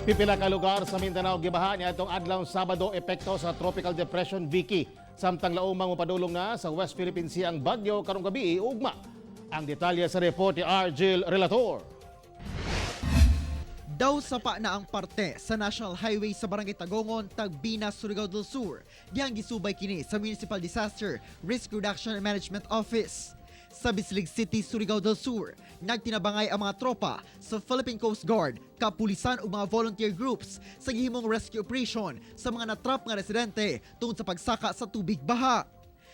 Pipila ka lugar sa Mindanao gibaha niadtong adlaw Sabado epekto sa Tropical Depression Vicky. Samtang laumang mopadulong na sa West Philippine Sea ang bagyo karong gabi, ugma. Ang detalye sa report ni Argel Relator. Daw sapa na ang parte sa National Highway sa Barangay Tagongon, Tagbina, Surigao del Sur. Dihang gisubay kini sa Municipal Disaster Risk Reduction and Management Office. Sa Bislig City, Surigao del Sur, nagtinabangay ang mga tropa sa Philippine Coast Guard, kapulisan ug mga volunteer groups sa gihimong rescue operation sa mga natrap nga residente tungod sa pagsaka sa tubig baha.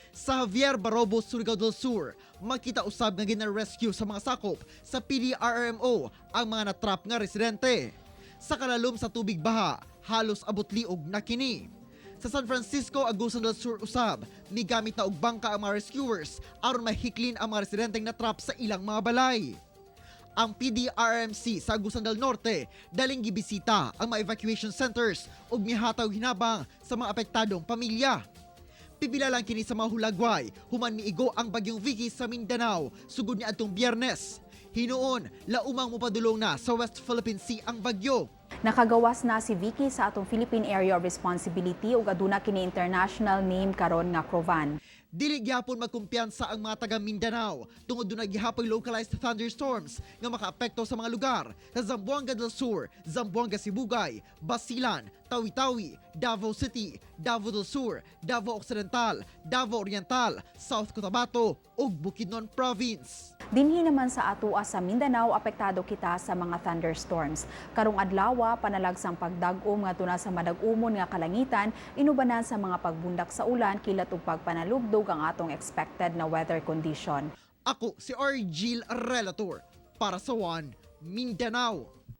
Sa Javier Barobo, Surigao del Sur, makita usab nga gina-rescue sa mga sakop sa PDRRMO ang mga natrap nga residente. Sa kalalom sa tubig baha, halos abot liog na kini. Sa San Francisco, Agusan del Sur usab, migamit na og bangka ang mga rescuers aron mahiklin ang mga residenteng natrap sa ilang mga balay. Ang PDRMC sa Agusan del Norte daling gibisita ang mga evacuation centers ug mihatag og hinabang sa mga apektadong pamilya. Pipila lang kini sa mga hulagway human miigo ang bagyong Vicky sa Mindanao sugod niadtong Biyernes. Hinuon, laumang mopadulong na sa West Philippine Sea ang bagyo. Nakagawas na si Vicky sa atong Philippine Area of Responsibility ug aduna kini international name karon nga Krovanh. Dili gyapon magkumpiyansa ang mga taga Mindanao tungod dunay gihapoy localized thunderstorms nga makaapekto sa mga lugar sa Zamboanga del Sur, Zamboanga Sibugay, Basilan, Tawi-Tawi, Davao City, Davao del Sur, Davao Occidental, Davao Oriental, South Cotabato ug Bukidnon Province. Dinhi naman sa atoa sa Mindanao, apektado kita sa mga thunderstorms. Karong adlaw, panalagsang pagdag-om ngadto na sa madag-umon nga kalangitan, inubanan sa mga pagbundak sa ulan, kilat ug pagpanalugdog ang atong expected na weather condition. Ako si Argil Relator para sa One Mindanao.